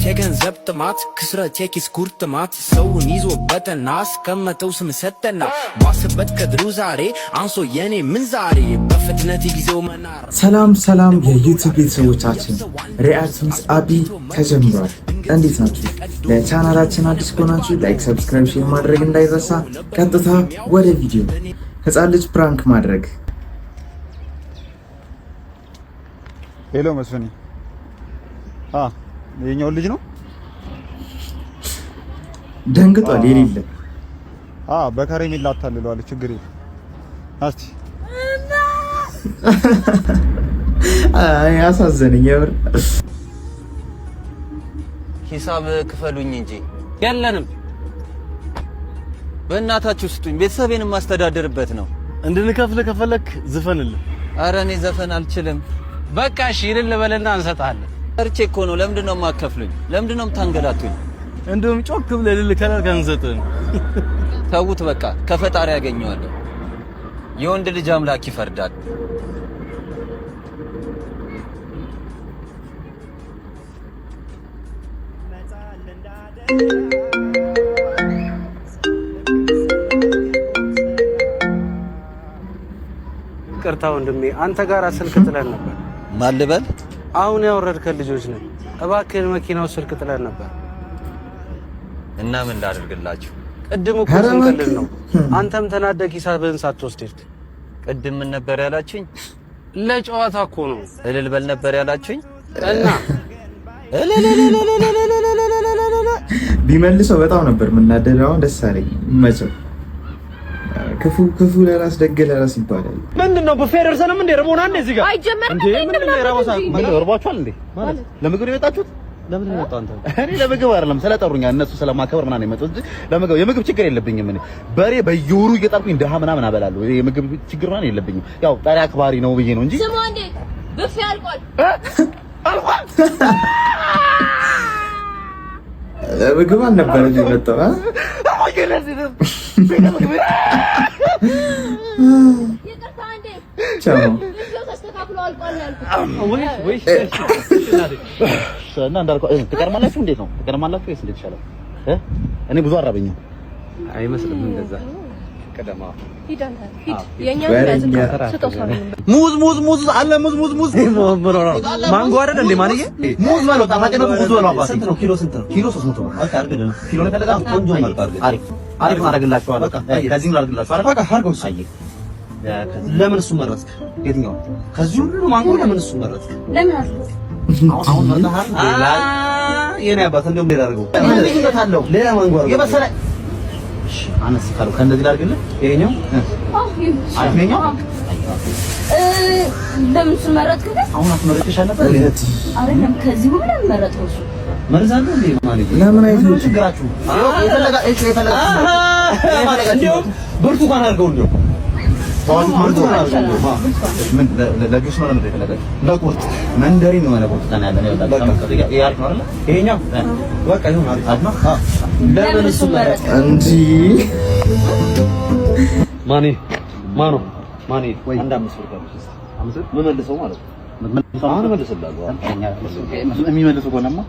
የገንዘብ ጥማት፣ ክስረት፣ የኪስ ጉርጥማት ሰውን ይዞ በጠና አስቀመጠው ስም ሰጠና ባስበት ከድሩ ዛሬ አንሶ የኔ ምን ዛሬ በፍጥነት የጊዜው መናር። ሰላም ሰላም የ YouTube ቤተሰቦቻችን፣ React with አቢ ተጀምሯል። እንዴት ናችሁ? ለቻናላችን አዲስ ከሆናችሁ like፣ subscribe፣ share ማድረግ እንዳይረሳ። ቀጥታ ወደ ቪዲዮ። ህፃን ልጅ prank ማድረግ። Hello መስፍኔ፣ የኛው ልጅ ነው። ደንግጧል። የሌለ። በከረሜላ አታልለዋለች። ችግር የለም። እስቲ አይ አሳዘነኝ የምር። ሂሳብ ክፈሉኝ እንጂ። የለንም። በእናታችሁ ስጡኝ፣ ቤተሰቤን የማስተዳድርበት ነው። እንድንከፍልህ ከፈለክ ዝፈንልን። አረ እኔ ዘፈን አልችልም። በቃ እሺ ይልን ልበልና እንሰጥሃለን። ሰርቼ እኮ ነው። ለምንድን ነው የማከፍሉኝ? ለምንድን ነው የምታንገላቱኝ? እንደውም ጮክ ብለህ እልል ካላልክ አንሰጥህም። ተዉት በቃ፣ ከፈጣሪ ያገኘዋለሁ። የወንድ ልጅ አምላክ ይፈርዳል። ይቅርታ ወንድሜ፣ አንተ ጋር ስልክ ጥለን ነበር። ማን ልበል? አሁን ያወረድከን ልጆች ነን። እባክህን መኪናው ስልክ ጥለን ነበር። እና ምን ላድርግላችሁ? ቅድም እኮ ኧረ ስንቀልድ እባክህ። ነው። አንተም ተናደህ ሂሳብህን ሳትወስድ ሄድክ። ቅድም ምን ነበር ያላችሁኝ? ለጨዋታ እኮ ነው። እልል በል ነበር ያላችሁኝ? እና እልልልልልልልልልልልልል። ቢመልሰው በጣም ነበር የምናደደው። አሁን ደስ አለኝ። ይመቸው። ክፉ ክፉ ለራስ ደግ ለራስ ይባላል። ምንድን ነው ቡፌ ደርሰንም እንዴ? ርቦናል እንዴ እዚህ ጋር? አይጀመርም። እንዴ ምንድን ነው የራበው? ምን እርቧችኋል እንዴ? ማለት ለምግብ ነው የመጣችሁት? ለምን ነው የመጣው አንተ? እኔ ለምግብ አይደለም፣ ስለጠሩኛ እነሱ ስለማከበር ምናምን የመጡት እንጂ ለምግብ የምግብ ችግር የለብኝም። እኔ በሬ በየወሩ እየጣልኩኝ ድሃ ምናምን አበላለሁ። የምግብ ችግር ምናምን የለብኝም። ያው ጠሪ አክባሪ ነው ብዬ ነው እንጂ። ስሙ እንዴ፣ ብፌ አልቋል። አልቋል። ምግብ አልነበረ የመጣው አ? ይቅርታ እንዴ፣ ቻው። ብፌው ተስተካክሎ አልቋል ነው ያልኩት። ወይ ወይ እና እንዳልኩህ ትቀርማላችሁ። እንዴት ነው ትቀርማላችሁ ወይስ እንዴት ይሻላል? እ? እኔ ብዙ አራበኝም። አይመስልም እንደዛ ቀደማ። ሂድ አንተ ሂድ። የእኛን ወሬኛ። ስጠው ሰው። ሙዝ ሙዝ ሙዝ አለ፣ ሙዝ ሙዝ ሙዝ። ማንጎ አይደል እንዴ ማንዬ? ሙዝ በለው፣ ጣፋጭነቱ ሙዝ በለው። አባቴ ስንት ነው ኪሎ? ስንት ነው ኪሎ? 300 ነው። በቃ አድርግልን። ኪሎ ነው የፈለጋችሁት? ቆንጆ ነው። አሪፍ አሪፍ አደርግላችኋለሁ። ከዚህም ላድርግላችሁ አይደል? በቃ አድርገው። አየህ፣ ለምን እሱ መረጥክ? የትኛው ከዚህ ሁሉ ማንጎ ለምን እሱ መረጥክ? ለምን አልኩት? አሁን መርጠሃል። ሌላ የኔ አባት እንደውም ሌላ አድርገው። ምን ልዩነት አለው? ሌላ ማንጎ አድርገው። የበሰለ እሺ፣ አነስ ካለው ከእንደዚህ ላድርግልህ። ይሄኛው አዎ ይሁን። አሪፍ ነው። ይሄኛው ለምን እሱን መረጥክ ግን? አሁን አስመርጬሻል ነበር። አይደለም፣ ከዚህ ሁሉ ለምን መረጥከው እሱ? መርዝ አለው እንዴ ማለት ለምን አይቶ ምንድነው ችግራችሁ? የፈለጋ እሺ፣ የፈለጋ እንደውም ብርቱካን አድርገው እንደው ብርቱካን አድርገው እንደው። ምን ለጁስ ነው? ለምንድን ነው የፈለጋችሁ? ለቁርጥ መንደሪን የሆነ ብርቱካን ያለ ነው። በቃ ይሄ አሪፍ ነው አይደለ? ይሄኛው በቃ ይሁን፣ አሪፍ። አሪፍ ነው። ለምን እሱን መረጥክ? እንጂ። ማኔ ማኖ ማኔ አንድ 5 ብር ጋብዝ እስኪ። 5 ብር የምመልሰው ማለት ነው። አሁን እመልስልሃለሁ። የሚመልሱ ከሆነማ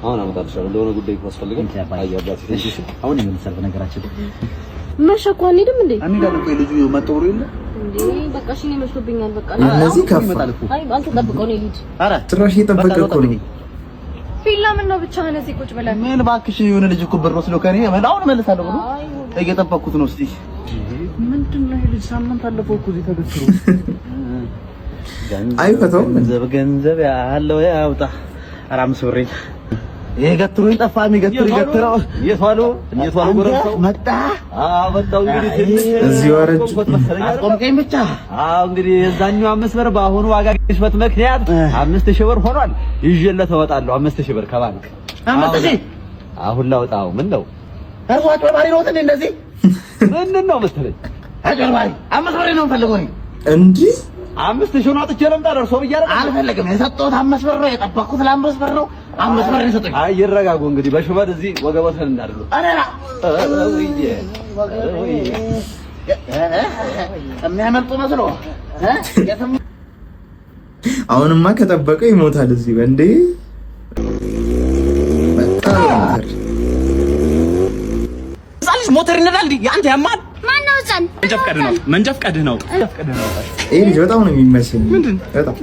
አሁን አመጣልሻለሁ። ለሆነ ጉዳይ እኮ አስፈልገን። አይ አባቴ። አሁን ይመልሳል። በነገራችን መሸ እኮ፣ አንሄድም እንዴ? እንሄዳለን። ቆይ ልጁ መጥቶ ብሎ የለ እንዴ በቃ እሺ፣ እኔ መሽቶብኛል። በቃ እነዚህ ከፋ። አይ አንተ ጠብቀው፣ እኔ ልሂድ። ኧረ ጭራሽ እየጠበቀ እኮ ነው። ፊላ ምን ነው ብቻህን እዚህ ቁጭ ብለህ? ምን እባክሽ፣ የሆነ ልጅ እኮ ብር ወስዶ ከእኔ አሁን እመልሳለሁ ብሎ እየጠበቅኩት ነው። እስኪ ምንድን ነው ይሄ ልጅ ሳምንት አለፈው እኮ እዚህ ተገትሮ። አይፈታውም። ገንዘብ ገንዘብ ያለው ያውጣ። ኧረ 5 ብሬን ይሄ ገትሮኝ ጠፋ። የሚገትር ይገትረው። የት ዋሉ? የት ዋሉ? ጎረምሳው መጣ። አዎ መጣሁ። እንግዲህ ትንሽ እዚህ ወረጅ። ቆምኩት መሰለኝ አይደል? አስቆምከኝ ብቻ። አዎ እንግዲህ የዛኛው 5 ብር በአሁኑ ዋጋ ግሽበት ምክንያት 5,000 ብር ሆኗል። ይዤለት እወጣለሁ 5,000 ብር ከባንክ። 5,000? አሁን ላውጣው። ምን ነው? እርሶ አጭበርባሪ ነዎት እንዴ? እንደዚህ ምንድን ነው መሰለኝ? አጭበርባሪ። 5 ብሬን ነው የምፈልገው እኔ። እንዲህ 5,000ውን አውጥቼ ልምጣ ደርሶ ብያለሁ። አልፈልግም። የሰጠሁት 5 ብር ነው። የጠበቅኩት ለ5 ብር ነው። 5 ብር ነው የሰጡኝ። አይ ይረጋጉ እንግዲህ፣ በሹመት እዚህ ወገቦትን እንዳደሉ። ኧረ የሚያመልጡ መስሎ የትም አሁንማ ከጠበቀው ይሞታል እዚህ እንዴ። ሞተር ይነዳል እንዴ? አንተ ያማል። ማነው ህፃን? መንጃ ፈቃድህ ነው። መንጃ ፈቃድህ ነው። ይሄ ልጅ በጣም ነው የሚመስለኝ። በጣም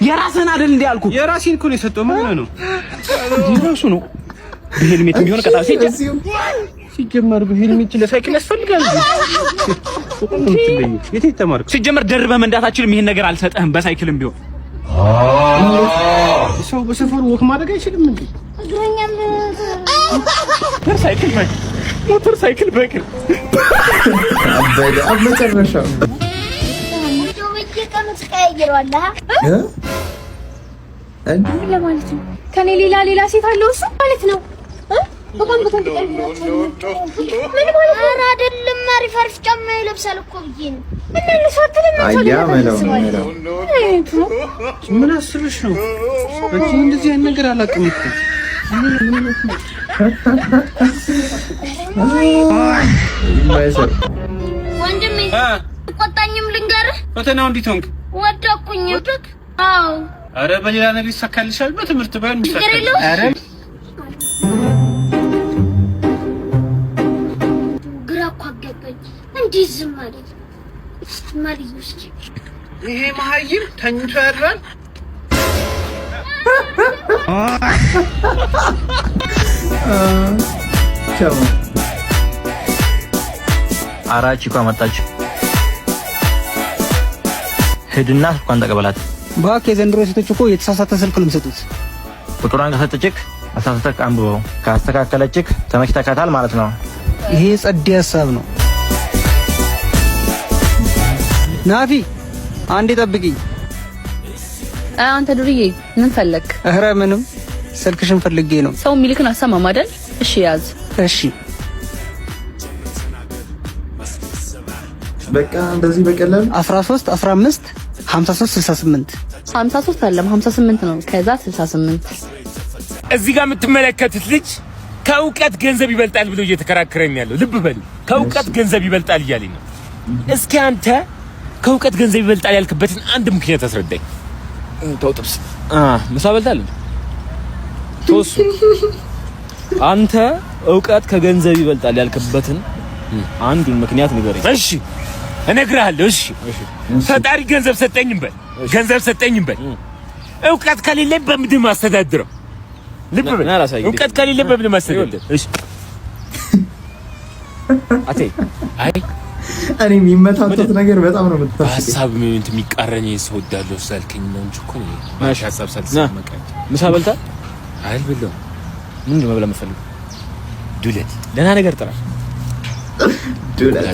የራስህን አይደል እንዴ አልኩህ። የራሴን እኮ ነው የሰጠው። ምን ሆነህ ነው? የራሱ ነው። በሄልሜት ቢሆን ቀጣ ሲጀመር በሄልሜት ለሳይክል ያስፈልጋል። የት የተማርከው? ሲጀመር ደርበህ መንዳት አትችልም። ይሄን ነገር አልሰጠህም። በሳይክልም ቢሆን ሰው በሰፈሩ walk ማድረግ አይችልም እንዴ? እግረኛም ሞተር ሳይክል ሞተር ሳይክል በእግር አበደ መጨረሻው። በየቀኑ ትቀያይረዋለህ። እ? እንዴ? ለማለት ነው። ከኔ ሌላ ሌላ ሴት አለው እሱ ማለት ነው። እ? በጣም በጣም ትቀልዳለህ። ምን ማለት ነው? ኧረ አይደለም፣ አሪፍ አሪፍ ጫማ ይለብሳል እኮ ብዬ ነው። እና እነሱ አትልም። አያ መለው ነው መለው። ምን አይነቱ ነው? ምን አስበሽ ነው? አንቺ እንደዚህ አይነት ነገር አላውቅም እኮ። የማይሰሩ ወንድሜ ቆጣኝም ልንገርህ፣ ፈተናው እንዴት ሆንክ? ወደኩኝ። አዎ። አረ በሌላ ነገር ይሳካልሻል። በትምህርት ባይሆን ችግር ይሳካል። የለውም። አረ ግራ እኮ አገባኝ። እንዴት ዝም አለኝ? እስኪ ማርዬ እስኪ ይሄ መሀይም ተኝቶ ያድራል። ቻው። አራቺ እኮ መጣች። ሂድና ስልኳን ተቀበላት። እባክህ የዘንድሮ ሴቶች እኮ የተሳሳተ ስልክ ነው የሚሰጡት። ቁጥሯን ከሰጠችክ አሳስተክ አንብበው። ካስተካከለችክ ተመችተካታል ማለት ነው። ይሄ ጸዴ ሀሳብ ነው። ናፊ አንዴ ጠብቂኝ። አንተ ዱርዬ ምን ፈለክ? እህረ ምንም ስልክሽን ፈልጌ ነው። ሰው የሚልክን አሰማም አይደል? እሺ ያዝ። እሺ። በቃ እንደዚህ በቀላሉ 13 15 53 68። 53 አይደለም 58 ነው። ከዛ 68። እዚህ ጋር የምትመለከቱት ልጅ ከእውቀት ገንዘብ ይበልጣል ብሎ እየተከራከረኝ ያለው፣ ልብ በሉ፣ ከእውቀት ገንዘብ ይበልጣል እያለኝ ነው። እስኪ አንተ ከእውቀት ገንዘብ ይበልጣል ያልክበትን አንድ ምክንያት አስረዳኝ። ተው ጥብስ ምሳ በልታል። ቶሱ አንተ እውቀት ከገንዘብ ይበልጣል ያልክበትን አንዱን ምክንያት ንገረኝ። እሺ እነግርሃለሁ። እሺ ፈጣሪ ገንዘብ ሰጠኝም በል፣ ገንዘብ ሰጠኝም በል፣ እውቀት ከሌለኝ በምንድን ማስተዳድረው? ልብ በል፣ ና ላሳይህ። እውቀት ከሌለኝ በምንድን ማስተዳድረው? እሺ አቴ አይ እኔ የሚመታቱት ነገር በጣም ነው የምታስቀኝ። በሀሳብ እንትን የሚቃረን ሰው እወዳለሁ ስላልከኝ ነው እንጂ እኮ እኔ ሀሳብ ሳልሰማ ቀርቼ። ምሳ በልታል? አልበላሁም። ምንድን ነው መብላት የምትፈልገው? ዱለት። ደህና ነገር ጥራ። ዱለት።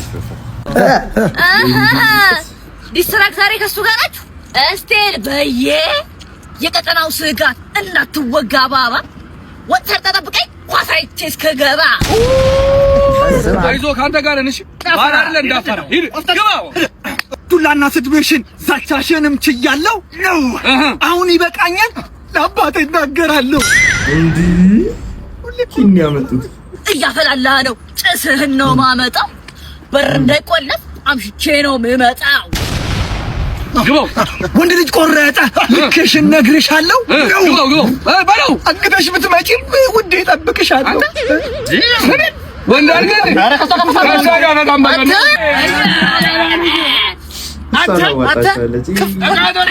Diss track ዛሬ ከሱ ጋር ናችሁ። እስቴል በየ የቀጠናው ስጋት እንዳትወጋ ባባ ወጥተህ ጠብቀኝ ኳስ አይቼ እስክገባ። አይዞህ ከአንተ ጋር ነን። እሺ ባር አይደለ እንዳፈራ ሂድ ግባ። ዱላና ስድብሽን ዛቻሽንም ችያለሁ ነው። አሁን ይበቃኛል። ለአባቴ እናገራለሁ። እንዲህ ሁሌ ያመጡት እያፈላላ ነው ጭስህን ነው ማመጣው። በር እንዳይቆለፍ አምሽቼ ነው የምመጣው። ግባው። ወንድ ልጅ ቆረጠ። ልክሽን ነግርሻለሁ። ግባው ግባው በለው። አንግተሽ ብትመጪም ውዴ እጠብቅሻለሁ። ወንድ አድርገህ ከእሷ ጋር በጣም አንተ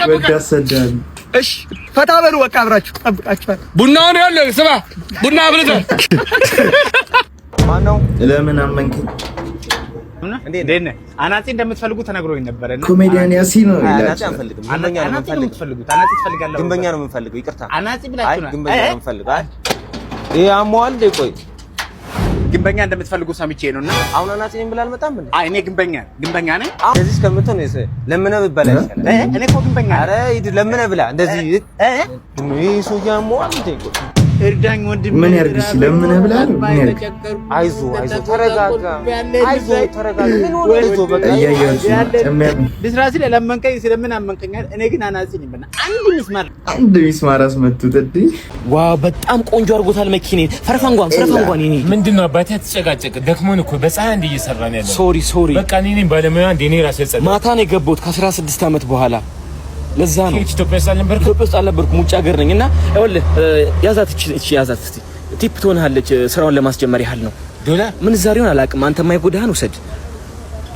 ወዳ ሰዳቢ። እሺ ፈታ በሉ በቃ አብራችሁ ጠብቃችኋል። ቡናውን ይኸውልህ፣ ስማ ቡና አብልተህ ማነው? ለምን አመንከኝ? እንዴት ነህ? አናጺ እንደምትፈልጉ ተነግሮኝ ነበረ። እና ኮሜዲያን ያሲን ነው አናጺ ይላል። አንፈልግም። ግንበኛ ነው አናጺ ነው የምንፈልገው። የምትፈልጉት? አናጺ ትፈልጋለህ? ግንበኛ ነው የምንፈልገው። ይቅርታ። አናጺ አይ ብላችሁ ነው። ግንበኛ ነው የምንፈልገው። አይ ይሄ አሞሃል እንዴ? ቆይ ግንበኛ እንደምትፈልጉ ሰምቼ ነው። እና አሁን አናጺ ነኝ ብለህ አልመጣም እንዴ? አይ እኔ ግንበኛ ግንበኛ ነኝ። እንደዚህ እስከምትሆን ለምነህ ብትበላ ይሻላል። እኔ እኮ ግንበኛ ነኝ። ኧረ ሂድ ለምነህ ብላ። እንደዚህ ይሄ ሰውዬ አሞሃል እንዴ? ቆይ እርዳኝ ወንድሜ። ምን ያርግ? እሺ ለምነህ ብላ ነው ምን ያርግ? አይዞህ አይዞህ፣ ተረጋጋ። አይዞህ ተረጋጋ። ምን ሆነህ? አይዞህ በቃ እያያችሁ ነው። ልስራ ስል ለመንከኝ ስለምን አመንከኛል? እኔ ግን አናጺ ነኝ። በእናትህ አንድ ሚስማር አንድ ሚስማር አስመቱት። እንዴ Wow በጣም ቆንጆ አድርጎታል መኪኔን። ፈረፈንጓን ፈረፈንጓን የኔ ምንድን ነው አባቴ አትጨቃጨቅ። ደክሞን እኮ በፀሐይ እንደ እየሰራን ያለው። Sorry sorry። በቃ እኔ ነኝ ባለሙያ እንደ እኔ ራሴ ጸዳ። ማታ ነው የገባሁት ከ16 ዓመት በኋላ። ለዛ ነው ኢትዮጵያ ውስጥ አልነበርኩም። ኢትዮጵያ ውስጥ አልነበርኩም፣ ውጭ ሀገር ነኝ። እና ይኸውልህ ያዛት፣ እቺ እቺ ያዛት እስቲ tip ትሆንሃለች። ስራውን ለማስጀመር ያህል ነው። ዶላር ምንዛሬውን አላውቅም። አንተ የማይጎዳህን ውሰድ።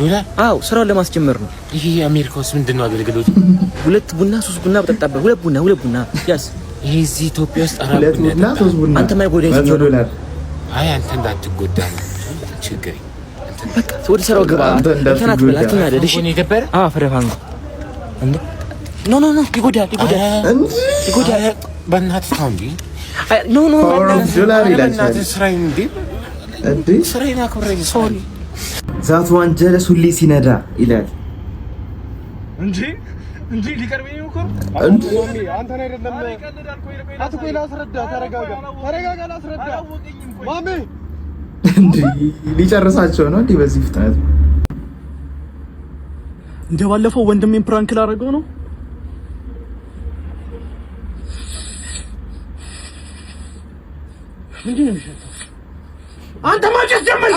ዶላር? አዎ፣ ስራውን ለማስጀመር ነው። ይሄ አሜሪካ ውስጥ ምንድን ነው አገልግሎቱ? ሁለት ቡና ሶስት ቡና በጠጣበት፣ ሁለት ቡና፣ ሁለት ቡና ያዝ። ይሄ እዚህ ኢትዮጵያ ውስጥ አራት ሁለት ቡና ቡና ያጠጣል። ሶስት ቡና አንተ የማይጎዳ መቶ የትኛው ነው? ዶላር። አይ፣ አንተ እንዳትጎዳ ነው ችግር። በቃ ወደ ስራው ግባ። አንተ እንትን አትበል፣ እንዳትጎዳ። አትናደድ። እሺ? ነው የደበረ። አዎ፣ ፍሬፋን እንዴ? No, no, no፣ ይጎዳል፣ ይጎዳል፣ ይጎዳል። በእናትህ ተው እንጂ። አይ፣ no, no። Power of dollar ይላቸዋል። በእናትህ ስራዬን እንዴ። እንዴ። ስራዬን አክብሬ፣ sorry። That one ጀለስ ሁሌ ሲነዳ ይላል። እንጂ እንጂ ሊቀርበኝ ነው እኮ። እንዴ። አንተን አይደለም። አትቆይ፣ ላስረዳ። ተረጋጋ፣ ተረጋጋ፣ ላስረዳ። ማሜ። እንዴ፣ ሊጨርሳቸው ነው እንዴ በዚህ ፍጥነት? እንደ ባለፈው ወንድሜን prank ላደርገው ነው። ምንድን ነው የሚሸተው? አንተ ማጨስ ጀመርክ?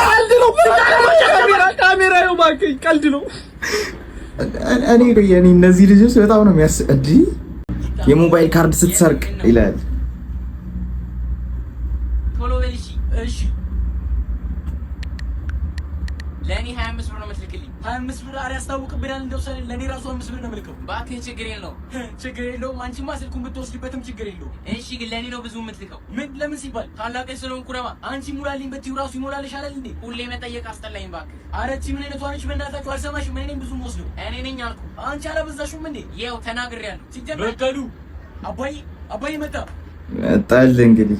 ቀልድ ነው። ካሜራ ነው እባክህ፣ ቀልድ ነው። እኔ እኔ እነዚህ ልጆች በጣም ነው የሚያስ እንዲ የሞባይል ካርድ ስትሰርቅ ይላል። ቶሎ በል እሺ። እሺ፣ ለእኔ 25 ብር ነው የምትልክልኝ። 25 ብር? ኧረ ያስታውቅብናል። እንደው ለእኔ ራሱ 5 ብር ነው የምልከው። እባክህ ችግር የለውም። ችግር የለውም። አንቺማ ስልኩን ብትወስድበትም ችግር የለውም። እሺ፣ ግን ለእኔ ነው ብዙ የምትልከው። ምን ለምን ሲባል? ታላቅህ ስለሆንኩ ነዋ። አንቺ ሙላልኝ ብትይው ራሱ ይሞላልሽ አይደል እንዴ? ሁሌ መጠየቅ አስጠላኝ እባክህ። ኧረ እቺ ምን አይነቷ ነች? በእናታችሁ አልሰማሽም። እኔ ነኝ ብዙ የምወስደው። እኔ ነኝ አልኩህ። አንቺ አላበዛሽም እንዴ? ይኸው ተናግሬያለሁ። ሲጀመር በቀሉ አባዬ፣ አባዬ መጣ። መጣል እንግዲህ።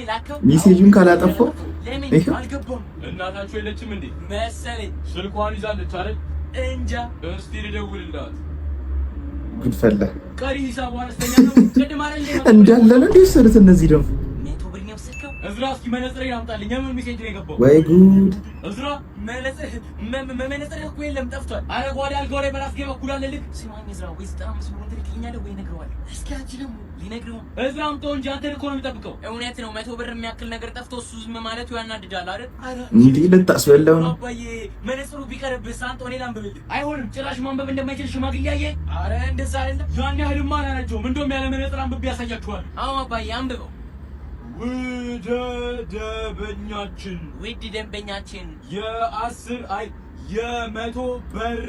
ላከው። Message ኡን ካላጠፋው ለምን? ይኸው። አልገባም። እናታችሁ የለችም እንዴ? መሰለኝ። ስልኳን ይዛለች አይደል? እንጃ። እስቲ ልደውልላት። ጉድ ፈላ። ቀሪ ሂሳቡ አነስተኛ ነው። ቅድም አይደል እንዴ? እንዳለ ነው እንዲ ወሰዱት። እነዚህ ደግሞ 100 ብር ነው የወሰድከው? እዝራ፣ እስኪ መነጽሬን አምጣልኝ። የምን message ነው የገባው? ወይ ጉድ! እዝራ። መነጽርህ እኮ የለም፣ ጠፍቷል። አረ ጓዳ አልጋው ላይ በራስጌ በኩል አለ ልክ። ስማኝ እዝራ፣ ወይ 95 ብሩን ትልክልኛለህ ወይ እነግረዋለሁ። እስኪ አንቺ ደግሞ ሊነግረው እዝራ አምጣው እንጂ አንተን እኮ ነው የሚጠብቀው። እውነት ነው። 100 ብር የሚያክል ነገር ጠፍቶ እሱ ዝም ማለቱ ያናድዳል አይደል? እንዲህ ልታስበላው ነው። አባዬ፣ መነጽሩ ቢቀርብህ ሳንጦ እኔ ላንብብልህ። አይሆንም፣ ጭራሽ ማንበብ እንደማይችል ሽማግሌ አየህ። አረ እንደዛ አይደለም። ያን ያህልማ አላረጀውም። እንደውም ያለ መነጽር አንብቤ ያሳያችኋል። አዎ አባዬ፣ አንብበው። ውድ ደንበኛችን፣ ውድ ደንበኛችን፣ የ10፣ አይ የ100 ብር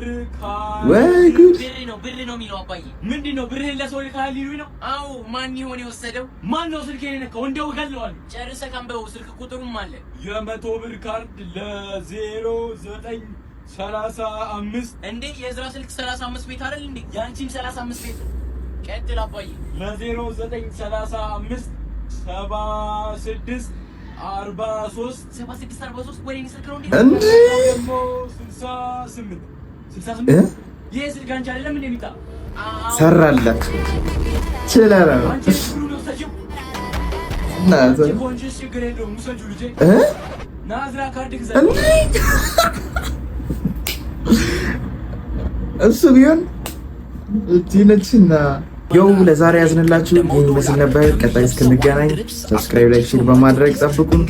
ወይ ጉድ! ብር ነው፣ ብር ነው የሚለው አባዬ። ምንድን ነው፣ ብርህን ለሰው ልካሃል ሊሉኝ ነው? አዎ፣ ማን ይሆን የወሰደው? ማን ነው ስልኬን የነካው? እንደው እገለዋለሁ። ጨርሰህ አንብበው፣ ስልክ ቁጥሩም አለ። የ100 ብር ካርድ ለ0935 እንዴ፣ የእዝራ ስልክ 35 ቤት አይደል እንዴ? የአንቺም 35 ቤት። ቀጥል አባዬ። ለ0935 76 43 76 43 ወደ እኔ ስልክ ነው እንዴ? እንዲ ደግሞ 68 68። ይሄ ስልክ አንቺ አይደለም እንዴ የሚጣ? ሰራላት ችለራ ነው። አንቺ ብሩን ወሰጂው። እናት ቆንጆ፣ ችግር የለውም ውሰጂው ልጄ። እ ና እዝራ፣ ካርድ ግዛ። እንዲ እሱ ቢሆን እቺ ነችና የው ለዛሬ ያዝንላችሁ ይህን ይመስል ነበር። ቀጣይ እስክንገናኝ subscribe፣ like፣ share በማድረግ ጠብቁን።